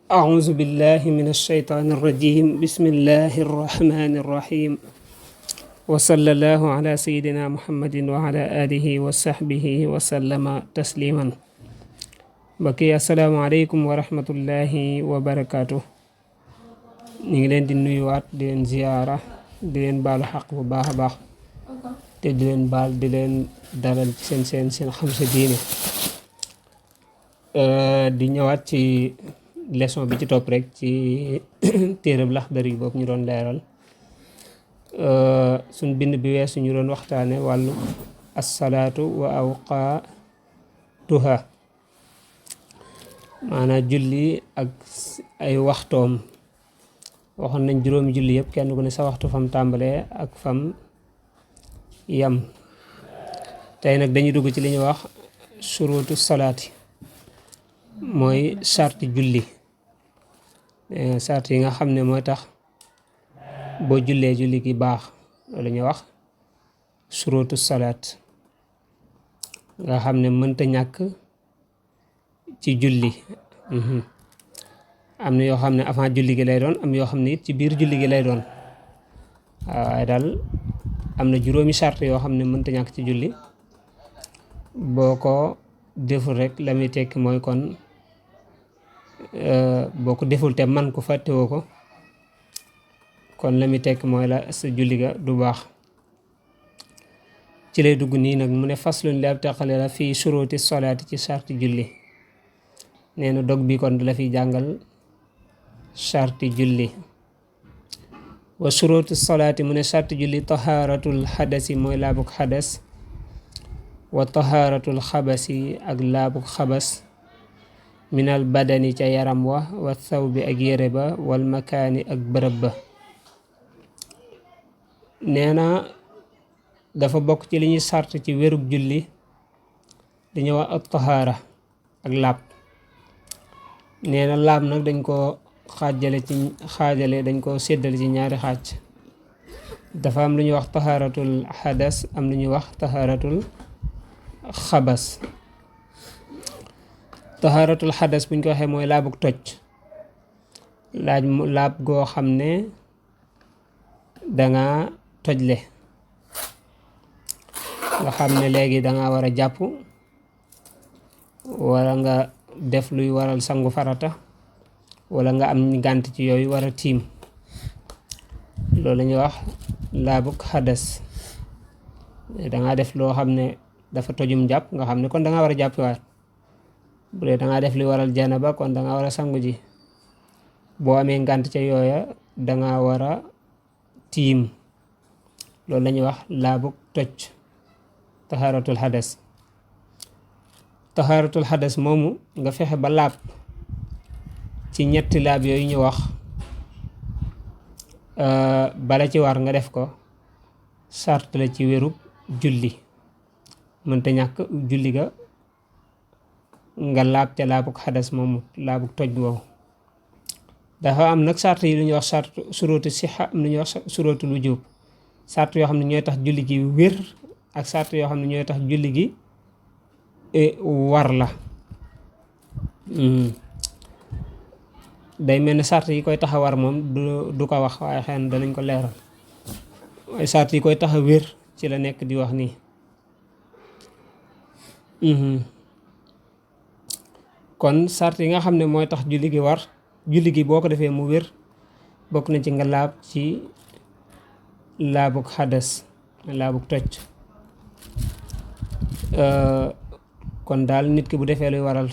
أعوذ بالله من الشيطان الرجيم بسم الله الرحمن الرحيم وصلى الله على سيدنا محمد وعلى آله وصحبه وسلم تسليما بكي السلام عليكم ورحمة الله وبركاته ñu ngi leen di nuyuwaat di leen ziyaara di leen baalu xaq bu baax a baax te di leen baal di leen dalal ci seen xam sa diine di ñëwaat ci leçon bi ci topp rek ci téereb Laxdari boobu ñu doon leeral suñ bind bi weesu ñu doon waxtaane wàllu assalaatu wa awqaatuha maanaam julli ak ay waxtoom waxoon nañ juróomi julli yëpp kenn ku ne sa waxtu fam tàmbalee ak fam yam tey nag dañuy dugg ci li ñuy wax surutu salaati mooy sarti julli sart yi nga xam ne mooy tax boo jullee julli gi baax loolu ñuy wax surutu salaat nga xam ne mënta ñàkk ci julli am na yoo xam ne avant julli gi lay doon am yoo xam ne it ci biir julli gi lay doon waaye daal am na juróomi sart yoo xam ne mënta ñàkk ci julli boo ko deful rek la muy tekki mooy kon boo ko deful te man ko fàttewoo ko kon la muy tekki mooy la sa julli ga du baax ci lay dugg nii nag mu ne faslun li ab teqale la fii suruti solaati ci sarti julli nee na dog bi kon la fiy jàngal sarti julli wa suruti solaati mu ne sarti julli tahaaratul xadasi mooy laabuk xadas wa tahaaratul xabasi ak laabuk xabas minal badani ca yaram wa saw bi ak yére ba wal makaani ak bërëb ba nee na dafa bokk ci li ñuy sart ci wérug julli dañu wax ak tahaara ak laab nee na laab nag dañ ko xaajale dañ ko séddale ci ñaari xaaj dafa am lu ñuy wax tahaaratul xadas am lu ñuy wax tahaaratul xabas tahaaratul xadas buñ ko waxee mooy laabug toj laab goo xam ne danga tojle nga xam ne léegi danga war a jàpp wala nga def luy waral sangu farata wala nga am gànt ci yooyu war a tiim loolu la ñuy wax laabug xadas danga def loo xam ne dafa tojum jàpp nga xam ne kon danga war a jàpp waat bu dee danga def li waral janaba kon danga war a sangu ji boo amee ngànt ca yooya danga war a tiim loolu la ñuy wax laabug toj tahaaratul xadas tahaaratul xadas moomu nga fexe ba laab ci ñetti laab yooyu ñu wax bala ci war nga def ko sart la ci wérub julli mënta ñàkk julli ga nga laab ca laabug xadas moomu laabug toj boobu dafa am nag sart yi lu ñuy wax sart suróotu sixa am lu ñuy wax suróotul wujub sart yoo xam ne ñooy tax julli gi wér ak sart yoo xam ne ñooy tax julli gi war la day mel ne sart yi koy tax a war moom du ko wax waaye xëy na danañ ko leeral waaye sart yi koy tax a wér ci la nekk di wax nii kon sart yi nga xam ne mooy tax julli gi war julli gi boo ko defee mu wér bokk na ci nga laab ci laabug xadas laabug toj kon daal nit ki bu defee luy waral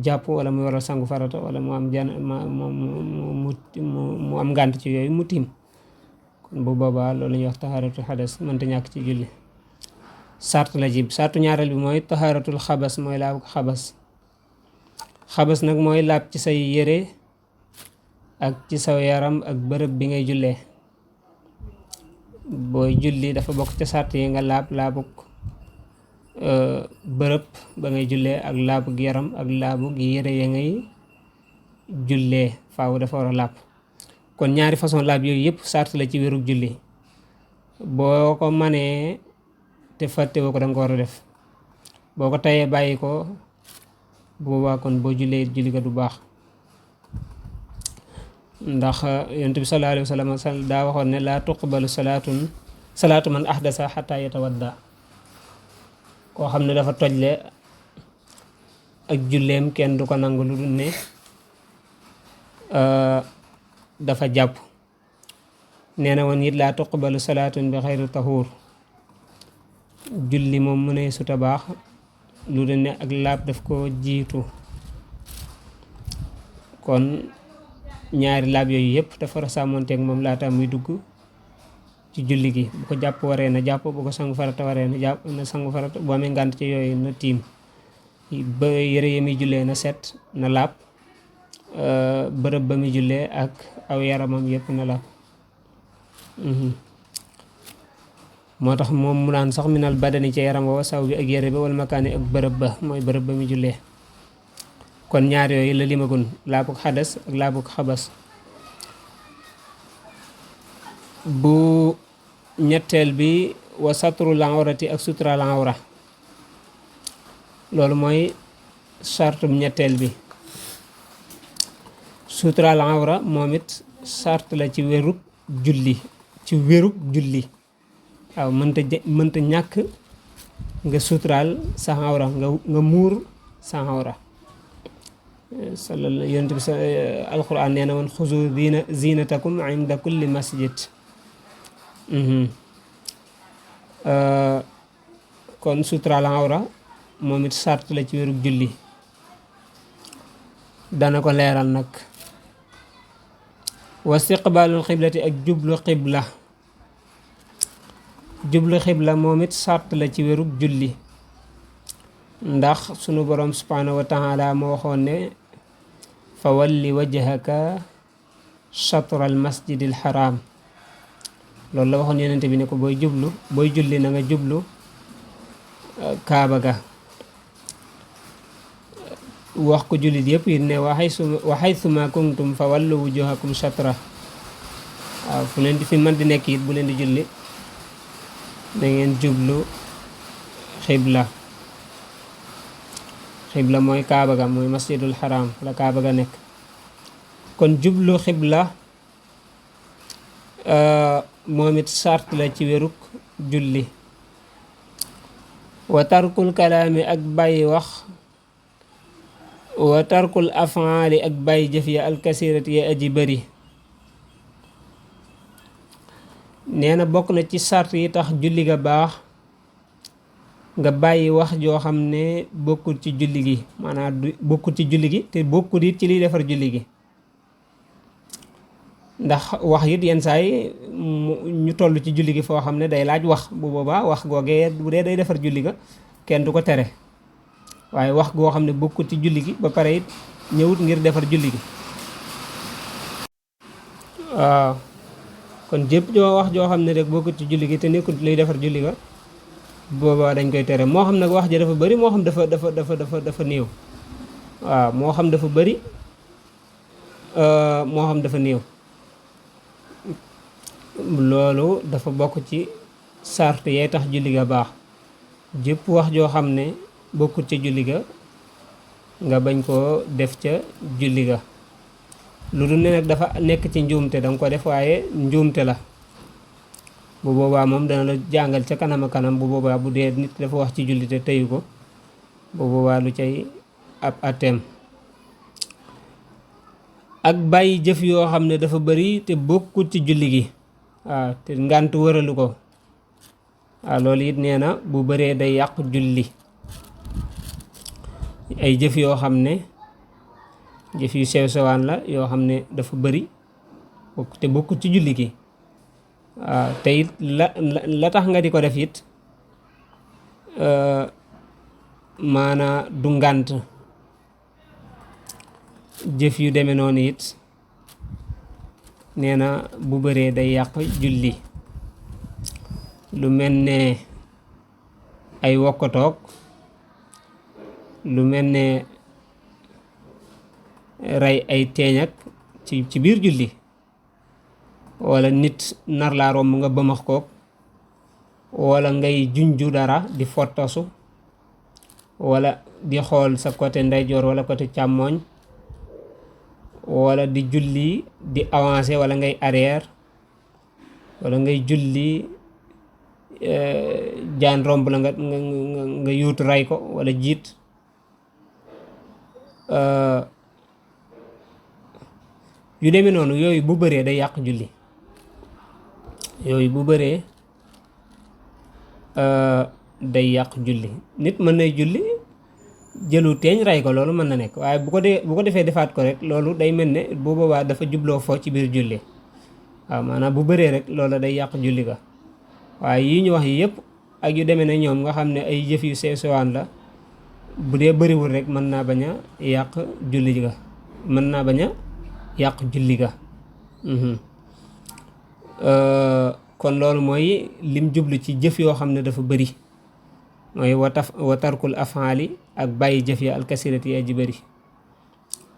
jàpp wala muy waral sangu farata wala mu am mu am ngànt ci yooyu mu tiim kon bu boobaa loolu la ñuy wax tahaaratul xadas mënta ñàkk ci julli sart la jib sartu ñaareel bi mooy tahaaratul xabas mooy laabug xabas xabas nag mooy laab ci say yére ak ci saw yaram ak bërëb bi ngay jullee booy julli dafa bokk ca sart yi nga laabug bërëb ba ngay jullee ak laabug yaram ak laabug yére ya ngay jullee faaw dafa war a laab kon ñaari façon laab yooyu yëpp sart la ci wérug julli boo ko manee te fàttewoo ko danga ko war a def boo ko tayee bàyyi ko bu boobaa kon boo jullee julli ga du baax ndax yonent bi sallallahu alayhi wa sallam daa waxoon ne laa tuqbalu salaatu man ahdasa xataa yatawadda. koo xam ne dafa tojle ak julleem kenn du ko nangu lu dul ne dafa jàpp. nee na woon it laa tuqbalu salaatun bi xayri tahuur. julli moom mu ne suta baax lu dul ne ak laab daf ko jiitu. kon ñaari laab yooyu yëpp dafa war a sàmmonteeg moom laata muy dugg ci julli gi. bu ko jàpp waree na jàpp, bu ko sangu farata waree na jàpp na sangu farata, bu amee ngànt ci yooyu na tiim. ba yëre yi muy jullee na set na laab, bërëb ba muy jullee ak aw yaramam yëpp na laab. moo tax moom mu naan sax minal badani ci yaram wa saw bi ak yére bi wala makaani ak bërëb ba, mooy bërëb ba muy jullee. kon ñaar yooyu la limagun, laabuk xadas ak laabuk xabas. bu ñetteel bi wa satrul awrati ak sutural awra, loolu mooy sartum ñetteel bi. sutural awra moom it sart la ci wérug julli, waaw mënta ñàkk nga suturaal sa awra, nga muur sa awra. yonent bi alquran nee na woon xuzu zinatakum inda kulli masjid. kon suturaal awra moom it sart la ci wérug julli. dana ko leeral nag. wa istiqbaalul xiblati ak jublu xibla moom it sart la ci wérug julli. ndax sunu borom subhaanahu wa taala moo waxoon ne fa walli wajhaka shatral masjidil haram. loolu la waxoon yonente bi ne ko booy julli na nga jublu kaaba ga. wax ko jullit yëpp it ne wa haythuma kuntum fa wallu wujuhakum shatra. waaw fu leen di fi mën di nekk it bu leen di julli da ngeen jublu xibla. xibla mooy kaaba ga, mooy masjidul haram la kaaba ga nekk. kon jublu xibla moom it sart la ci wérug julli. wa tarkul kalaami ak bàyyi wax, wa tarkul afaali ak bàyyi jëf ya alkasirati ya aji bëri. nee na bokk na ci sart yi tax julli ga baax nga bàyyi wax joo xam ne bokkul ci julli gi, maanaam bokkul ci julli gi te bokkul it ci liy defar julli gi. ndax wax it yenn saa yi ñu toll ci julli gi foo xam ne day laaj wax, bu boobaa wax googee bu dee day defar julli ga kenn du ko tere. waaye wax goo xam ne bokkul ci julli gi ba pare it ñëwut ngir defar julli gi. waaw kon jépp wax joo xam ne rek bokkul ci julli gi te nekkul luy defar julli ga boobaa dañ koy tere. moo xam nag wax ja dafa bari, moo xam dafa néew. waaw moo xam dafa bari, moo xam dafa néew. loolu dafa bokk ci sart yay tax julli ga baax. jépp wax joo xam ne bokkut ca julli ga nga bañ koo def ca julli ga. lu dul ne nag dafa nekk ci njuumte danga ko def waaye njuumte la, bu boobaa moom dana la jàngal ca kanam a kanam. bu boobaa bu dee nit dafa wax ci julli te teyu ko, bu boobaa lu cay ab atem. ak bàyyi jëf yoo xam ne dafa bari te bokkut ci julli gi, waaw te ngànt wëralu ko. waaw loolu it nee na bu bëree day yàq julli. ay jëf yoo xam ne jëf yu sew sewaan la yoo xam ne dafa bari te bokkut ci julli gi. waaw te it la tax nga di ko def it maanaa du ngànt. jëf yu demee noonu it nee na bu bëree day yàq julli. lu mel ne ay wokkatoog, lu mel ne rey ay teeñak ci biir julli, wala nit nar laa romb nga bëmax koog, wala ngay junju dara di fottasu, wala di xool sa côté ndeyjoor wala côté càmmooñ, wala di julli di avancer wala ngay arrière wala ngay julli jaan romb la nga yuutu ray ko wala jiit yu demee noonu yooyu bu bëree day yàq julli yooyu bu bëree day yàq julli nit mën nay julli jëlu teeñ ray ko loolu mën na nekk waaye bu ko defee defaat ko rek loolu day mel ne bu boobaa dafa jubloo foo ci biir julli waaw maanaam bu bëree rek loolu day yàq julli ga waaye yi ñu wax yi yëpp ak yu demee ne ñoom nga xam ne ay jëf yu sew sewaan la bu dee bëriwul rek mën naa bañ a yàq julli ga mën naa bañ a yàq julli ga kon loolu mooy lim jublu ci jëf yoo xam ne dafa bëri mooy wa tarkul afaali ak bàyyi jëf ya alkasirati ya ji bëri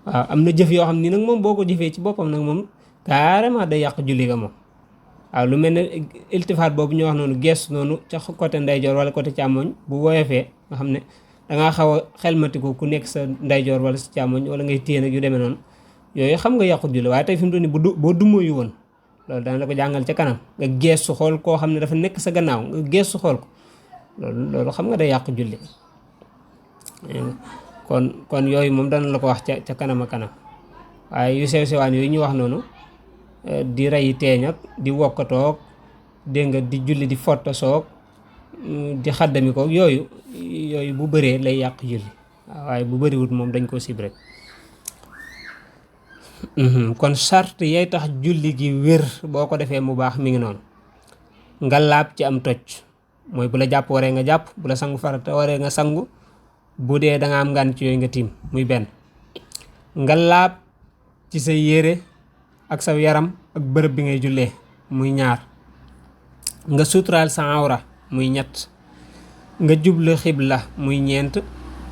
waaw am na jëf yoo xam ni nag moom boo ko jëfee ci boppam nag moom carrément day yàq julli ga moom waaw lu mel ne iltifaat boobu ñu wax noonu gestu noonu ca côté ndeyjoor wala côté càmmoñ bu woyofee nga xam ne dangaa xaw a xelmatiku ku nekk sa ndeyjoor wala sa càmmoñ wala ngay téye nag yu demee noonu yooyu xam nga yàqut julli waaye tey fi mu toll nii boo dummoo yu woon loolu dana la ko jàngal ca kanam nga gestu xool koo xam ne dafa nekk sa gannaaw nga gestu xool ko loolu xam nga day yàq julli kon yooyu moom dana la ko wax ca kanam a kanam waaye yu sew sewaan yooyu ñu wax noonu di rey teeñ ak di wokkatoog dégg nga di julli di fotta soog di xaddami ko yooyu bu bëree lay yàq julli waaye bu bëriwut moom dañ ko sib rek kon sart yay tax julli gi wér boo ko defee mu baax mi ngi noonu nga laab ci am toj mooy bu la jàpp waree nga jàpp bu la sangu farata waree nga sangu bu dee da nga am ngànt ci yooyu nga tiim muy benn nga laab ci sa yére ak sa yaram ak bërëb bi ngay jullee muy ñaar nga suturaal sa awra muy ñett nga jublu xibla muy ñeent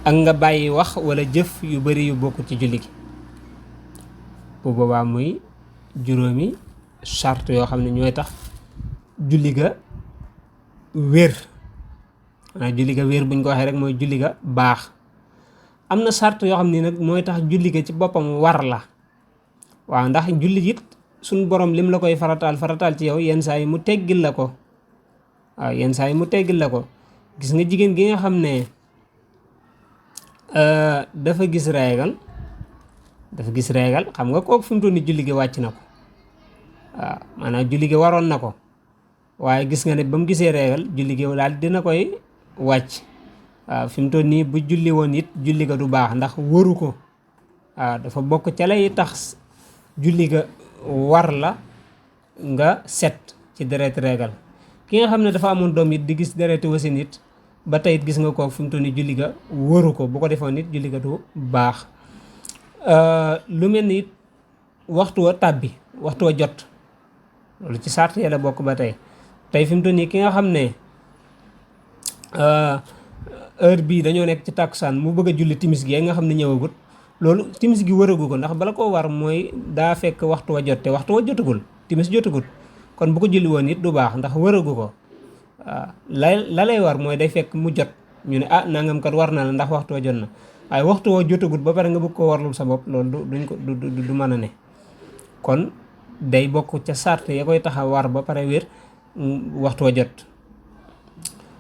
ak nga bàyyi wax wala jëf yu bari yu bokk ci julli gi bu boobaa muy juróomi charte yoo xam ne ñooy tax julli ga wér julli ga wér buñ ko waxee rek mooy julli ga baax am na charte yoo xam ne nag mooy tax julli ga ci boppam war la waaw ndax julli it suñ borom lim la koy farataal ci yow yenn saa yi mu teggil la ko waaw yenn saa yi mu teggil la ko gis nga jigéen gi nga xam ne dafa gis reegal xam nga kooku fi mu toll nii julli gi wàcc na ko waaw maanaam julli gi waroon na ko waaye gis nga ne ba mu gisee reegal julli gi daal dina koy wàcc waaw fi mu toll nii bu julli woon it julli ga du baax ndax waru ko waaw dafa bokk ca lay tax julli ga war la nga set ci deret reegal ki nga xam ne dafa amoon doom it di gis dereti wasin it ba tey it gis nga kooku fi mu toll nii julli ga waru ko bu ko defoon it julli ga du baax lu mel ni it waxtu wa tàbbi waxtu wa jot loolu ci sart ya la bokk ba tey fi mu toll nii ki nga xam ne heure bii dañoo nekk ci tàkkusaan mu bëgg a julli timis gi nga xam ne ñëwagut loolu timis gi wëragu ko ndax bala koo war mooy daa fekk waxtu wa jot te waxtu wa jotagul timis jotagul kon bu ko julli woon it du baax ndax wëragu ko waaw la lay war mooy day fekk mu jot ñu ne nangam kat war na la ndax waxtu wa jot na waaye waxtu wa jotagut ba pare nga bëgg ko warlul sa bopp loolu du mën a ne kon day bokk ca sart ya koy taxa war ba pare wér waxtu wa jot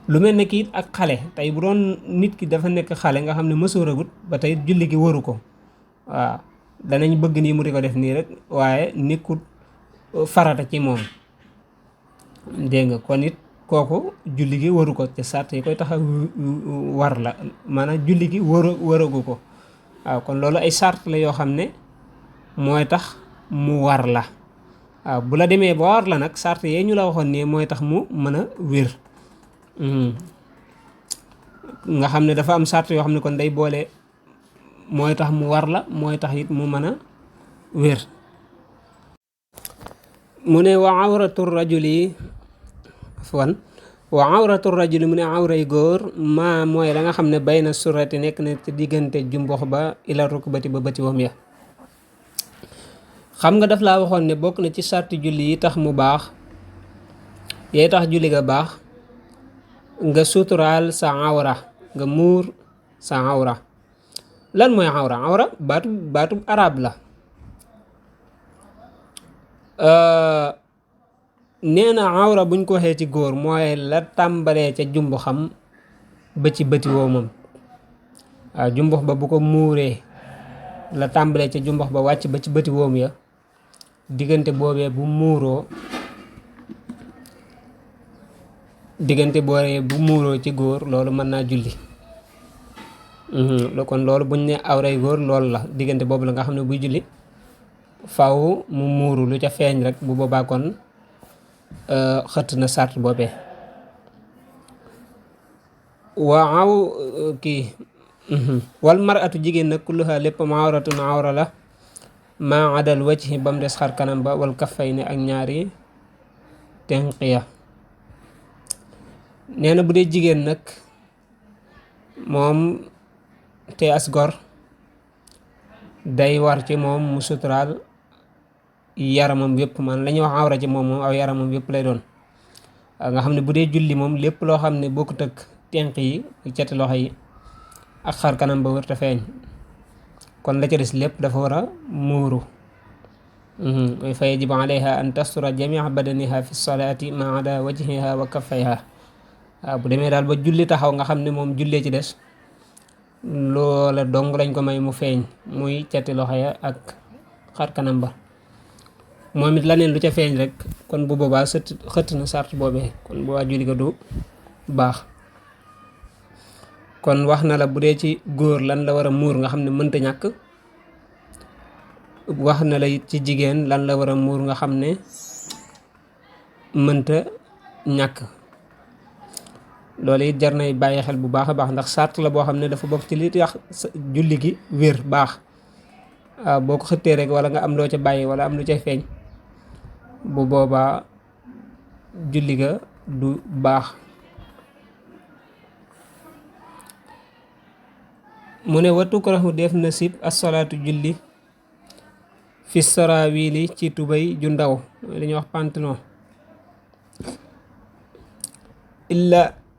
lu mel ne kii ak xale tey bu doon nit ki dafa nekk xale nga xam ne mësooragut ba tey julli gi waru ko waaw danañ bëgg nii mu di ko def nii rek waaye nekkut farata ci moom dégg nga kon it kooku julli gi waru ko te sart yi koy taxa war la maanaam julli gi waragu ko waaw kon loolu ay sart la yoo xam ne mooy tax mu war la waaw bu la demee ba war la nag sart yee ñu la waxoon nii mooy tax mu mën a wér nga xam ne dafa am sart yoo xam ne kon day boole mooy tax mu war la mooy tax it mu mën a wér mu ne wa awratu rajuli mu ne awray góor maa mooy la nga xam ne bay na surati nekk na ci diggante jumbox ba ila rukbati ba bëti wam ya xam nga daf laa waxoon ne bokk na ci sarti julli yi tax mu baax yee tax julli ga baax nga suturaal sa awra nga muur sa awra lan mooy awra baatu arab la nee na awra buñ ko waxee ci góor mooy la tàmbalee ca jumbu xam ba ci bëti woomam. waaw jumbux ba bu ko muuree la tàmbalee ca jumbox ba wàcc ba ci bëti woom ya, diggante boobee bu muuroo ci góor loolu mën naa julli. kon loolu buñ ne awray góor loolu la, diggante boobu la nga xam ne buy julli faw mu muuru, lu ca feeñ rek bu boobaa kon xëtt na sart boobee. waaw kii wal maratu jigéen nag kulluha lépp awratun awra la maa adal wajhi ba mu des xar kanam ba wal kaffayni ak ñaari tenq ya. nee na bu dee jigéen nag moom te as gor day war ci moom mu suturaal yaramam yëpp, man la ñuy wax awra ci moom aw yaramam yëpp lay doon. nga xam ne bu dee julli moom lépp loo xam ne bokkut ak tenq yi cati loxo yi ak xar kanam ba wër te feeñ, kon la ca des lépp dafa war a muuru. fa yajibu alayha an tastura jamia badaniha fi salaati ma ada wajhiha wa kaffayha. waaw bu demee daal ba julli taxaw nga xam ne moom jullee ci des, loola dong lañ ko may mu feeñ, muy cati loxo ya ak xar kanam ba. moom it laneen lu ca feeñ rek kon bu boobaa xëtt na sart boobee, kon boobaa julli ga du baax. kon wax na la bu dee ci góor lan la war a muur nga xam ne mënta ñàkk, wax na la it ci jigéen lan la war a muur nga xam ne mënta ñàkk. loolu it jar nay bàyyi xel bu baax a baax, ndax sart la boo xam ne dafa bokk ci li tax julli gi wér baax. waaw boo ko xëttee rek wala nga am loo ca bàyyi wala am lu ca feeñ, bu boobaa julli ga du baax. mu ne wa tukrahu def na sib as-salaatu julli fi sarawili ci tubay ju ndaw, li ñuy wax pantalon,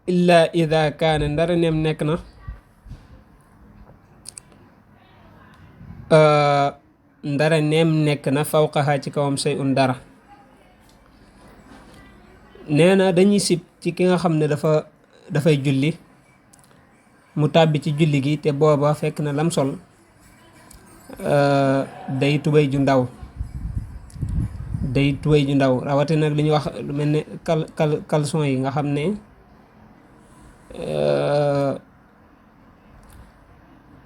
illa ida kaane ndara neem nekk na fawqaha ci kawam say un dara. nee na dañuy sib ci ki nga xam ne dafay julli mu tàbbi ci julli gi te booba fekk na lam sol day tubay ju ndaw, rawate nag li ñuy wax lu mel ne caleçon yi nga xam ne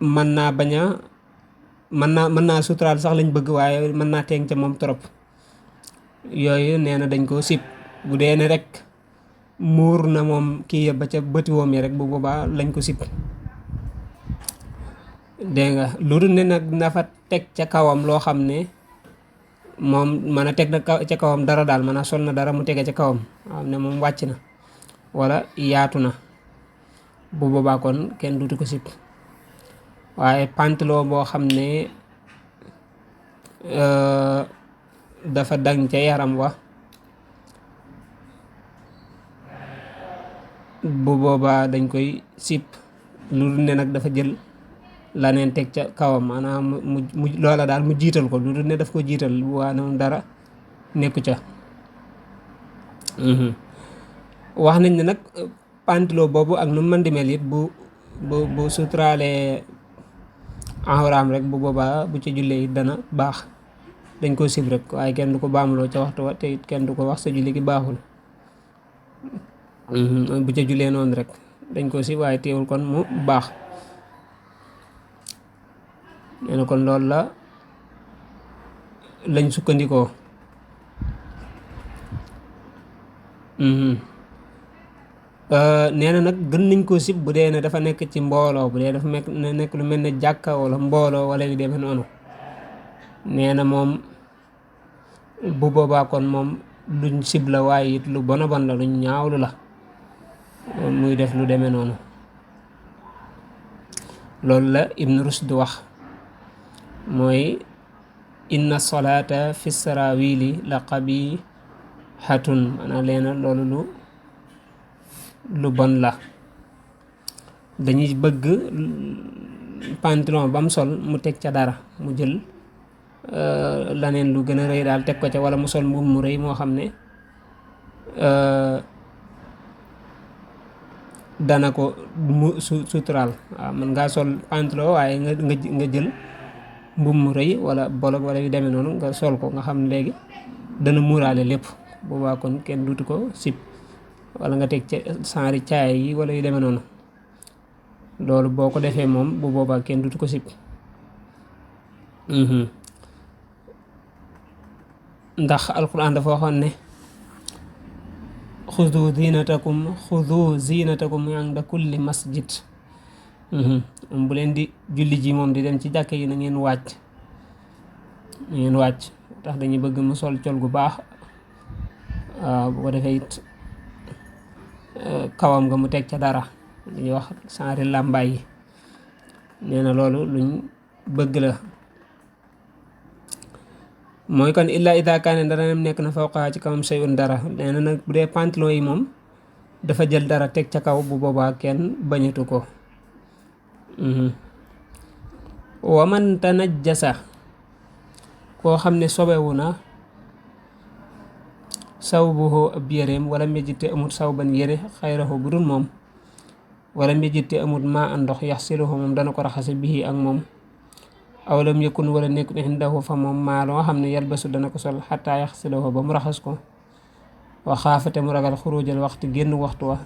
mën naa suturaal sax lañ bëgg, waaye mën naa teeng ca moom trop. yooyu nee na dañ koo sib. bu dee ne rek muur na moom kii ba ca bëti woom yi rek bu boobaa lañ ko sib. dégg nga lu dul ne nag dafa teg ca kawam loo xam ne moom mën a teg na ca kawam dara daal, mën a sol na dara mu tege ca kawam xam ne moom wàcc na wala yaatu na, bu boobaa kon kenn duutu ko sib. waaye pantalon boo xam ne dafa dang ca yaram wa, bu boobaa dañ koy sib. lu dul ne nag dafa jël laneen teg ca kawam, maanaam mu loola daal mu jiital ko, lu dul ne daf ko jiital bu waa noonu dara nekku ca. wax nañ ne nag pantalon boobu ak nu mën di mel it bu suturaalee awraam rek bu boobaa bu ca jullee it dana baax. dañ ko sib rek, waaye kenn du ko baamuloo ca waxtu wa, te it kenn du ko wax sa julli gi baaxul. bu ca jullee noonu rek dañ ko sib, waaye teewul kon mu baax. nee na kon loolu la lañ sukkandikoo. nee na nag gën nañ koo sib bu dee ne dafa nekk ci mbooloo, bu dee dafa nekk lu mel ne jàkka wala mbooloo wala yu demee noonu. nee na moom bu boobaa kon moom luñ sib la, waaye it lu bon a bon la, luñ ñaawlu la muy def lu demee noonu. loolu la Ibn Rushd wax, mooy inna solata fi sarawili la qabihatun, maanaam leena loolu lu bon la. dañuy bëgg pantalon ba mu sol mu teg ca dara, mu jël laneen lu gën a rëy daal teg ko ca, wala mu sol mbubb mu rëy moo xam ne dana ko suturaal. waaw mën ngaa sol pantalon waaye nga jël mbubb mu rëy wala bolog wala yu demee noonu nga sol ko, nga xam ne léegi dana muuraale lépp. boobaa kon kenn duutu ko sib. wala nga teg ca sanri caaya yi wala yu demee noonu, loolu boo ko defee moom bu boobaa kenn duutu ko sib. ndax alquran dafa waxoon ne xudu zinatakum inda kulli masjid. bu leen di julli ji moom di dem ci jàkk yi na ngeen wàcc tax dañuy bëgg mu sol col gu baax. waaw bu ko defee it kawam nga mu teg ca dara, dañuy wax sanri làmbaay yi. nee na loolu luñ bëgg la. mooy kon illa ida kaane dara nekk na fawqaa ci kawam shay'un dara. nee na nag bu dee pantalon yi moom dafa jël dara teg ca kaw, bu boobaa kenn bañatu ko. wa man tanajjasa, koo xam ne sobewu na sawbuhu ab yéreem, wala mejjite amut sawban yére xayrahu bu dul moom, wala mejjite amut maa an ndox yaxsiluhu moom dana ko raxase bihi ak moom, aw lam yakun wala nekkut indahu fa moom maa loo xam ne yalbasu dana ko sol xataa yaxsiluhu ba mu raxas ko, wa xaafate mu ragal xurujal waxtu génn waxtu wa,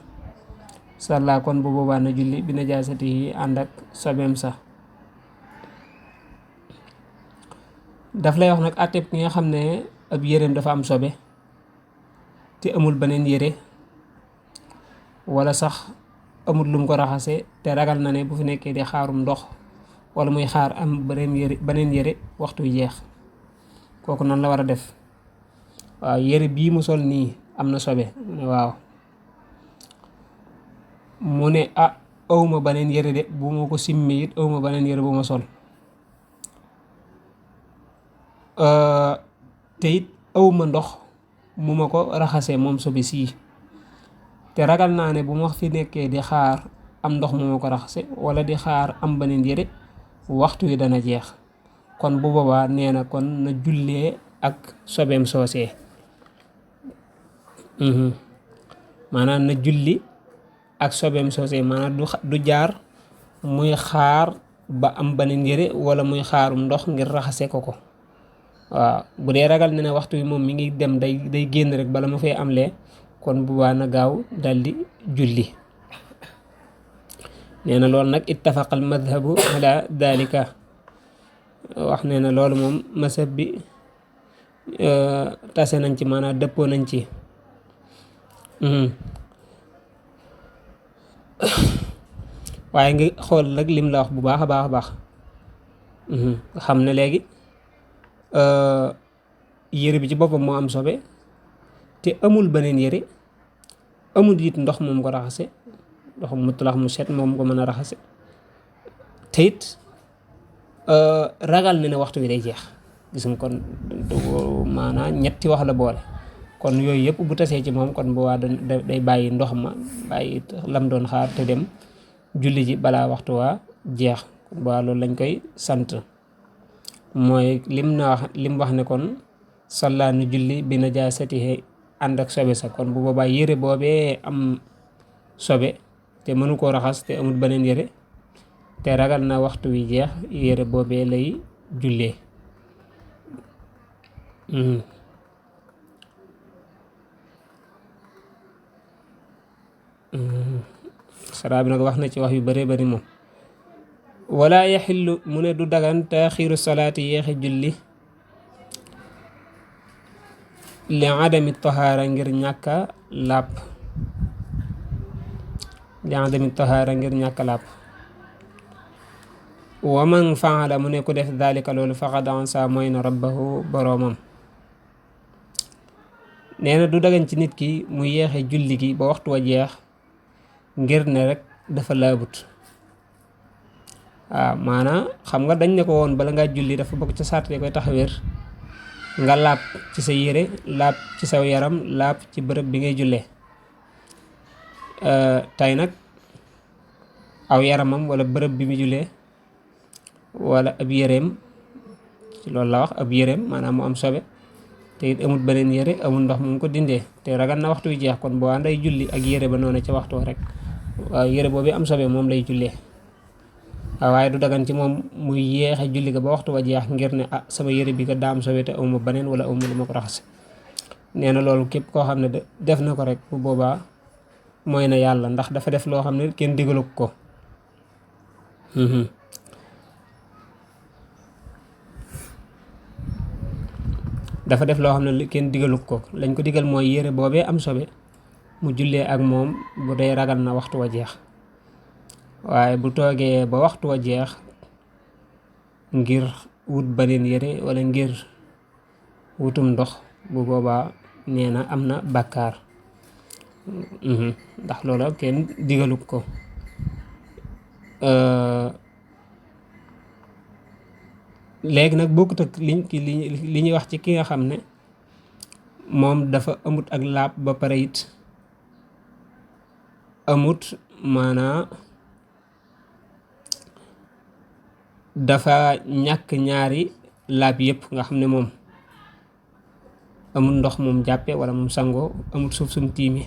salla kon bu boobaa na julli bi najaasatihi ànd ak sobeem sax. daf lay wax nag àtteeb ki nga xam ne ab yéreem dafa am sobe te amul beneen yére, wala sax amul lum ko raxase te ragal na ne bu fi nekkee di xaarum ndox wala muy xaar am beneen yére waxtu jeex, kooku nan la war a def. waaw yére bii mu sol nii am na sobe, waaw mu ne awma beneen yére de, bu ma ko simmi it awma beneen yére bu ma sol, te it awma ndox mu ma ko raxasee moom sobe sii, te ragal naa ne bu ma fi nekkee di xaar am ndox mu ma ko raxase wala di xaar am beneen yére waxtu wi dana jeex. kon bu boobaa nee na kon na jullee ak sobeem soosee. maanaam na julli ak sobeem soosee, maanaam du jaar muy xaar ba am beneen yére wala muy xaarum ndox ngir raxase ko. waaw bu dee ragal na ne waxtu wi moom mi ngi dem day génn rek bala ma fay am lee, kon bu baax na gaaw daldi julli. nee na loolu nag ittafaqal madhabu ala dalika. wax nee na loolu moom masab bi tase nañ ci, maanaam dëppoo nañ ci. waaye nga xool nag lim la wax bu baax a baax nga xam ne léegi yére bi ci boppam moo am sobe te amul beneen yére, amul it ndox moom ko raxase, ndox mutlax mu set moom ko mën a raxase, te it ragal na ne waxtu wi day jeex. gis nga kon maanaam ñetti wax la boole. kon yooyu yëpp bu tasee ci moom kon bu waa day bàyyi ndox ma, bàyyi lam doon xaar te dem julli ji balaa waxtu waa jeex. kon bu waa loolu lañ koy sant. mooy lim wax ne kon sallaanu julli bi najaasatihi ànd ak sobe sa. kon bu boobaa yére boobee am sobe te mënu koo raxas te amul beneen yére te ragal na waxtu wi jeex, yére boobee lay jullee. saraa bi nag wax na ci wax yu bëree bëri moom. wala yaxillu mu ne du dagan taaxiiru salaati yéexe julli li adami tahaara ngir ñàkka làpp. wa man faala mu ne ku def daalika loolu faqad ansa mooy na rabbahu boroomam. nee na du dagan ci nit ki mu yéexe julli gi ba waxtu wa jeex ngir ne rek dafa laabut. waaw maanaam xam nga dañ ne ko woon bala ngaa julli dafa bokk ca sart yi koy tax a wér nga laab ci sa yére, laab ci saw yaram, laab ci bërëb bi ngay jullee. tey nag aw yaramam wala bërëb bi mu jullee wala ab yéreem ci loolu la wax ab yéreem maanaam mu am sobe te it amul beneen yére amul ndox mu ko dindee te ragal na waxtu wi jeex kon boo nday julli ak yére ba noonu ca waxtu rek waaw yére boobu am sobe moom lay jullee waaye du dagan ci moom muy yéexe julli ga ba waxtu wa jeex ngir ne sama yére bi ko daa am sobe te amuma beneen wala amuma lu ma ko raxas nee na loolu képp koo xam ne def na ko rek bu boobaa mooy na yàlla ndax dafa def loo xam ne kenn digalu ko dafa def loo xam ne kenn digalu ko lañ ko digal mooy yére boobee am sobe mu jullee ak moom bu dee ragal na waxtu wa jeex waaye bu toogee ba waxtu wa jeex ngir wut beneen yére wala ngir wutum ndox bu boobaa nee na am na bàkkaar ndax loola kenn digalu ko léegi nag bokkut ak li ñuy wax ci ki nga xam ne moom dafa amut ak laab ba pare it amut maanaa dafa ñàkk ñaari laab yépp nga xam ne moom amul ndox moom jàppe wala moom sangoo amut suuf sum tiime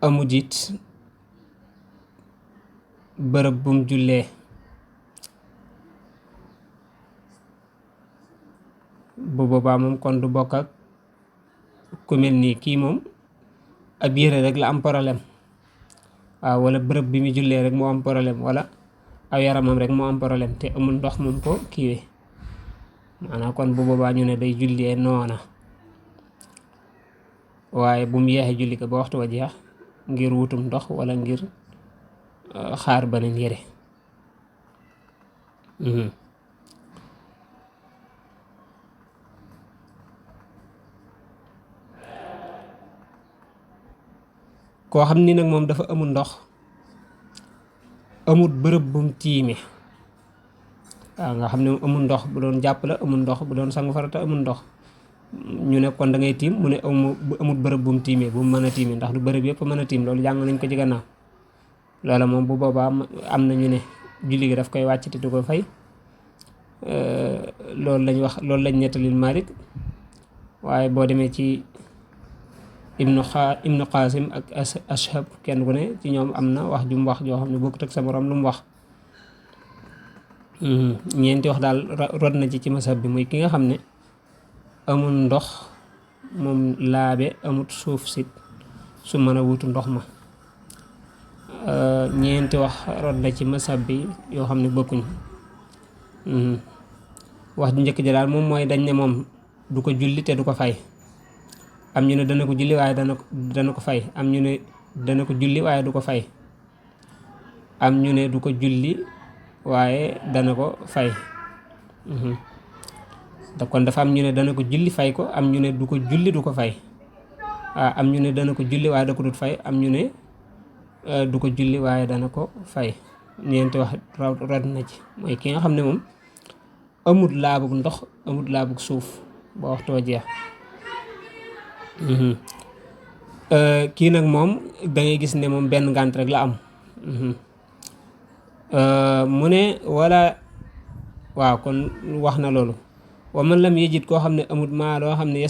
amut it bërëb bum jullee bu boobaa moom kon du bokk ak ku mel nii kii moom ab yére rek la am problème waaw wala bërëb bi mu jullee rek moo am problème wala aw yaramam rek moo am problème te amul ndox moom ko kiiwee maanaam kon bu boobaa ñu ne day jullee noona waaye bu mu yeexee julli ko ba waxtu wa jeex ngir wutum ndox wala ngir xaar beneen yére koo xam ni nag moom dafa amul ndox amul bërëb bum tiime waaw nga xam ne amul ndox bu doon jàpp la amul ndox bu doon sangu farata amul ndox ñu ne kon da ngay tiim mu ne amul bërëb bum tiimee bu mu mën a tiime ndax du bërëb yëpp mën a tiim loolu jàng nañ ko ci gannaaw loola moom bu boobaa am na ñu ne julli gi daf koy wàcc te du ko fay loolu lañ wax loolu lañ nettalil Malik waaye boo demee ci ibnu Qasim ak Ashab kenn ku ne ci ñoom am na wax ju mu wax joo xam ne bokkut ak sa morom lu mu wax ñeenti wax daal rod na ci masab bi muy ki nga xam ne amul ndox moom laabe amut suuf si su mën a wutu ndox ma ñeenti wax rod na ci masab bi yoo xam ne bokkuñ wax ju njëkk ji daal moom mooy dañ ne moom du ko julli te du ko fay am ñu ne dana ko julli waaye dana ko fay am ñu ne dana ko julli waaye du ko fay am ñu ne du ko julli waaye dana ko fay da kon dafa am ñu ne dana ko julli fay ko am ñu ne du ko julli du ko fay waaw am ñu ne dana ko julli waaye da ko dut fay am ñu ne du ko julli waaye dana ko fay ñeenti wax rod na ci mooy ki nga xam ne moom amut laabug ndox amut laabug suuf ba waxtoo jeex kii nag moom dangay gis ne moom benn ngànt rek la am mu ne wala waaw kon wax na loolu wa man lam yejit koo xam ne amut maa loo xam ne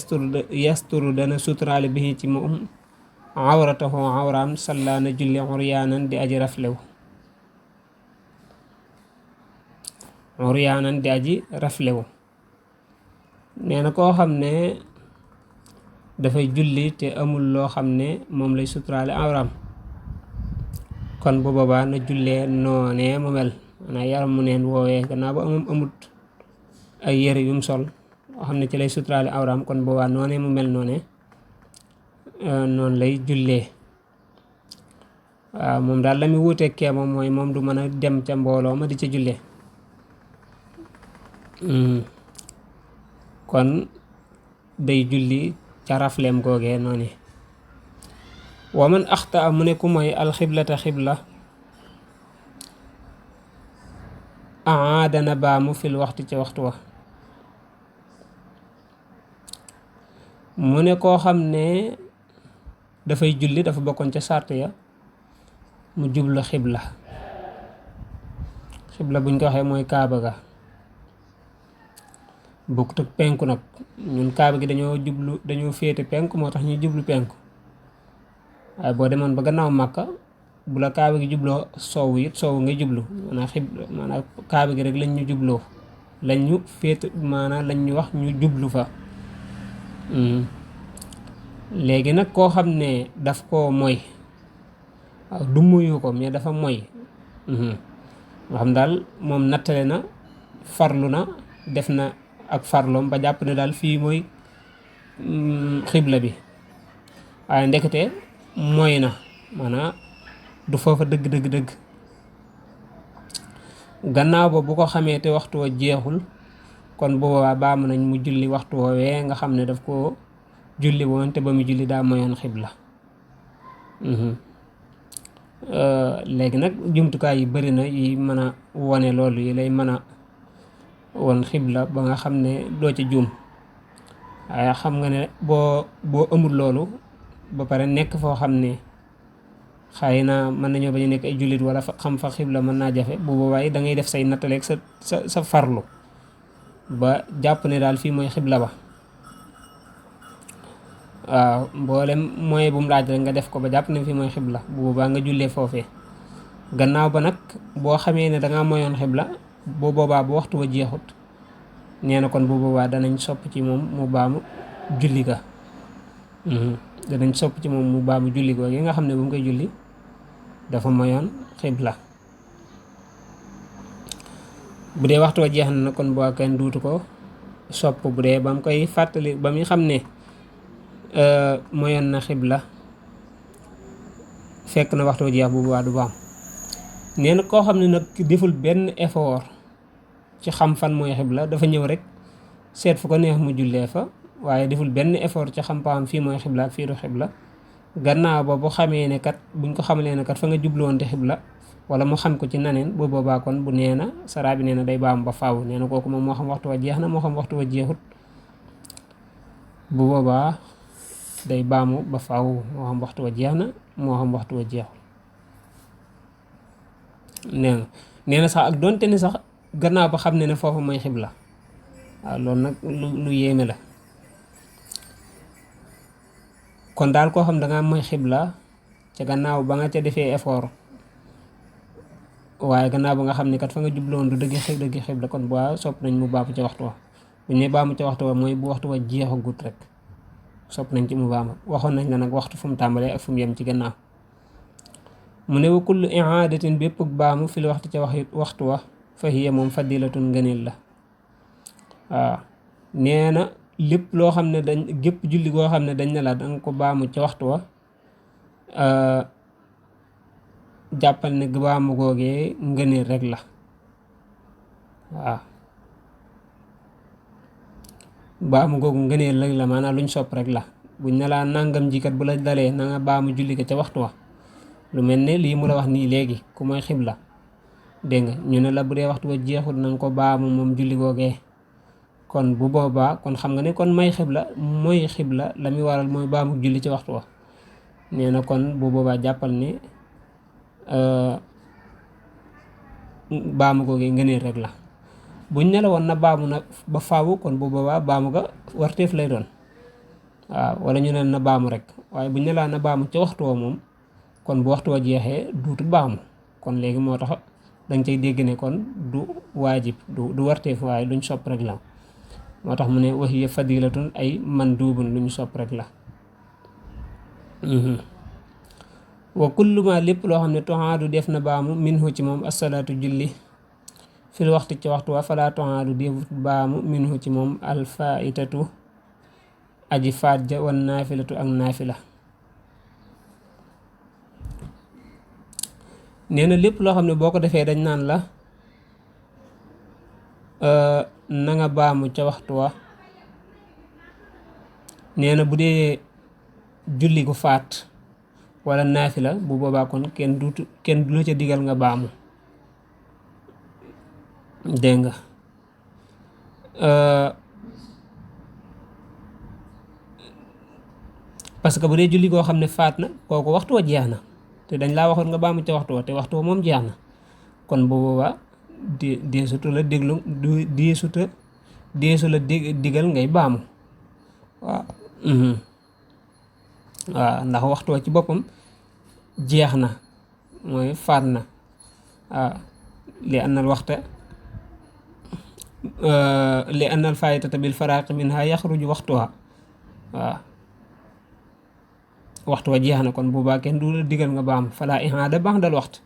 yasturu dana suturaale bi ci moom awratahu awraam salla na julli uryaanan di aji raflew uryaanan di aji raflew nee na koo xam ne dafay julli te amul loo xam ne moom lay suturaale awraam kon bu boobaa na jullee noonee mu mel maanaam yaram mu neen woowee gannaaw ba moom amut ay yére yum sol loo xam ne ci lay suturaale awraam kon boobaa noonee mu mel noonee noonu lay jullee waaw moom daal la muy wuuteeg kee moom mooy moom du mën a dem ca mbooloo ma di ca jullee kon day julli ca rafleem googee noonu wa man axta mu ne ku mooy alxiblata xibla dana baamu fil waxtu ca waxtu wa mu ne koo xam ne dafay julli dafa bokkoon ca sart ya mu jublu xibla buñ ko waxee mooy kaaba ga bokkut ak penku nag. ñun kaaba gi dañoo féete penku moo tax ñuy jublu penku, waaye boo demoon ba gannaaw màkka bu la kaaba gi jubloo soowu it soowu ngay jublu, maanaam kaaba gi rek lañ ñu jubloo, lañ ñu féete, maanaam lañ ñu wax ñu jublu fa. léegi nag koo xam ne daf koo moy, waaw du muyu ko mais dafa moy, nga xam daal moom nattale na, farlu na, def na ak farloom ba jàpp ne daal fii mooy xibla bi, waaye ndekete moy na, maanaam du foofa dëgg. gannaaw ba bu ko xamee te waxtu wa jeexul, kon bu boobaa baamu nañ mu julli waxtu woowee nga xam ne daf ko julli woon te ba mu julli daa moyoon xibla. léegi nag jumtukaay yi bari na yi mën a wone loolu, yi lay mën a won xibla ba nga xam ne doo ci juum. waaye xam nga ne boo amul loolu ba pare nekk foo xam ne xëy na mën nañoo bañ a nekk ay jullit wala xam fa xibla mën naa jafe, bu boobaa da ngay def say nattaleeg sa farlu ba jàpp ne daal fii mooy xibla ba. waaw mboolem mooy bu mu laaj rek nga def ko ba jàpp ne fii mooy xibla, bu boobaa nga jullee foofee. gannaaw ba nag boo xamee ne dangaa moyoon xibla, bu boobaa bu waxtu wa jeexut, nee na kon bu boobaa danañ sopp ci moom mu baamu julli ga. danañ sopp ci moom mu baamu julli ga yi nga xam ne bu mu koy julli dafa moyoon xibla. bu dee waxtu wa jeex na nag kon boo kenn duutu ko sopp. bu dee ba mu koy fàttali, ba muy xam ne moyoon na xibla fekk na waxtu wa jeex, bu boobaa du baam. nee na koo xam ne nag deful benn effort ci xam fan mooy xibla, dafa ñëw rek seet fu ko neex mu jullee fa, waaye deful benn effort ci xam paam fii mooy xibla ak fii du xibla. gannaaw ba bu xamee ne kat, buñ ko xamalee ne kat fa nga jubluwoon te xibla, wala mu xam ko ci naneen, bu boobaa kon bu nee na saraa bi nee na day baam ba faaw. nee na kooku moom moo xam waxtu wa jeex na moo xam waxtu wa jeexut, bu boobaa day baamu ba faaw, moo xam waxtu wa jeex na moo xam waxtu wa jeexul. nee na sax ak donte ne sax gannaaw ba xam ne ne foofu mooy xibla, waaw loolu nag lu yéeme la. kon daal koo xam dangaa mooy xibla ca gannaaw ba nga ca defee effort, waaye gannaaw ba nga xam ne kat fa nga jubloon du dëgg xibla, kon bu sopp nañ mu baamu ca waxtu wa. bu ñu ne baamu ca waxtu wa mooy bu waxtu wa jeexagut rek sopp nañ ci mu baamu. waxoon nañ la nag waxtu fu mu tàmbalee ak fu mu yem ci gannaaw. mu ne wa kullu i'aadatin bépp baamu fil waxtu ca waxtu wa fa hiya moom fadilatun ngëneel la. waaw nee na lépp loo xam ne gépp julli goo xam ne dañ ne la danga ko baamu ca waxtu wa, jàppal ne baamu googee ngëneel rek la. waaw baamu googu ngëneel rek la, maanaam luñ sopp rek la. buñ ne laa nangam jikat bu la dalee na nga baamu julli ko ca waxtu wa, lu mel ne lii mu la wax nii léegi ku mooy xibla, dégg nga ñu ne la bu dee waxtu wa jeexul na nga ko baamu moom julli googee. kon bu boobaa kon xam nga ne kon mooy xibla la muy waral mooy baamu julli ci waxtu wa. nee na kon bu boobaa jàppal ne baamu googee ngëneel rek la. buñ ne la woon na baamu nag ba faawu, kon bu boobaa baamu ga warteef lay doon. waaw wala ñu ne na baamu rek, waaye buñ ne laa na baamu ca waxtu wa moom, kon bu waxtu wa jeexee duutu baamu. kon léegi moo tax danga cay dégg ne kon du waajib du warteef, waaye luñ sopp rek la. moo tax mu ne wa hiya fadilatun ay mandubun lu ñu sopp rek la. wa kullu ma lépp loo xam ne toxaadu def na baamu minhu ci moom asalaatu julli fil waxtu ci waxtu wa fala toxaadu defut baamu minhu ci moom alfaitatu aji faat ja wan naafilatu ak naafila. nee na lépp loo xam ne boo ko defee dañ naan la na nga baamu ca waxtu wa. nee na bu dee julli gu faat wala naafila, bu boobaa kon kenn du la ca digal nga baamu, dégg nga. parce que bu dee julli goo xam ne faat na, kooku waxtu wa jeex na te dañ laa waxoon nga baamu ca waxtu wa, te waxtu wa moom jeex na. kon bu boobaa deesuta la déglu deesuta deesu la digal ngay baamu waaw waaw ndax waxtu wa ci boppam jeex na mooy faat na waaw li annal waxta li annal faayitata bil faraaqi minha yaxruju waxtuha waaw waxtu wa jeex na kon boobaa kenn du la digal nga baam falaa ihaada ba'dal waxtu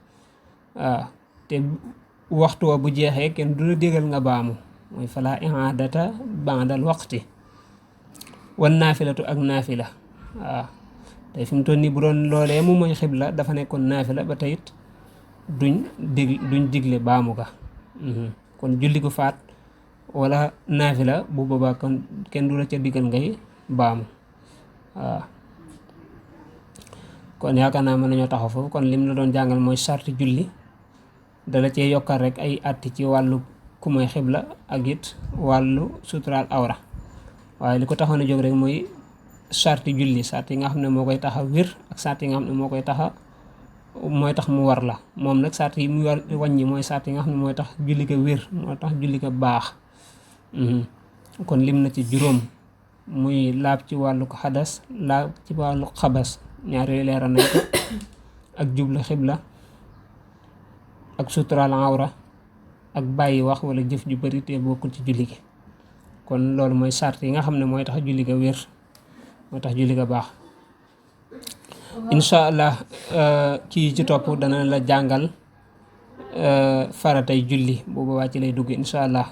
waaw te waxtu wa bu jeexee kenn du la digal nga baamu mooy falaa ihaadata ba'dal waxti wan naafilatu ak naafila waaw tey fi mu toll nii bu doon loolee mu mooy xibla dafa nekkoon naafila ba tey it duñ digle baamu ga kon julli gu faat wala naafila bu boobaa kon kenn du la ca digal ngay baamu waaw kon yaakaar naa mën nañoo taxaw foofu kon lim la doon jàngal mooy sarti julli dala cee yokkal rek ay atti ci wàllu ku mooy xibla ak it wàllu suturaal awra waaye li ko taxoon a jóg rek mooy sarti julli sart yi nga xam ne moo koy tax a wér ak sart yi nga xam ne mooy tax mu war la moom nag sart yi mu war wàññi mooy sart yi nga xam ne mooy tax julli ko wér moo tax julli ko baax kon lim na ci juróom muy laab ci wàllu xadas laab ci wàllu xabas ñaar yooyu leeral nañ ko ak jublu xibla ak suturaal awra ak bàyyi wax wala jëf ju bari te bokkul ci julli gi kon loolu mooy sart yi nga xam ne mooy tax julli ga wér moo tax julli ga baax incha allah kii ci topp dana la jàngal faratay julli boobu waa ci lay dugg incha allah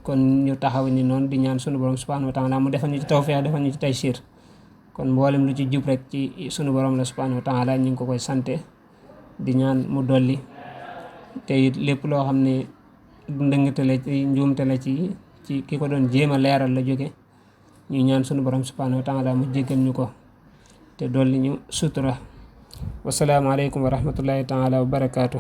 kon ñu taxaw ni noonu di ñaan sunu borom subhanahu wa taala mu defal ñu ci tawfeex defal ñu ci taysiir kon mboolem lu ci jub rek ci sunu borom la subhanahu wa taala ñu ngi ko koy sante di ñaan mu dolli te it lépp loo xam ne ndëngatale ci njuumtale ci ki ko doon jéem a leeral la jóge ñu ñaan sunu borom subhanahu wa taala mu jéggal ñu ko te dolli ñu sutura wassalaamu aleykum wa rahmatullahi taala wa barakaatu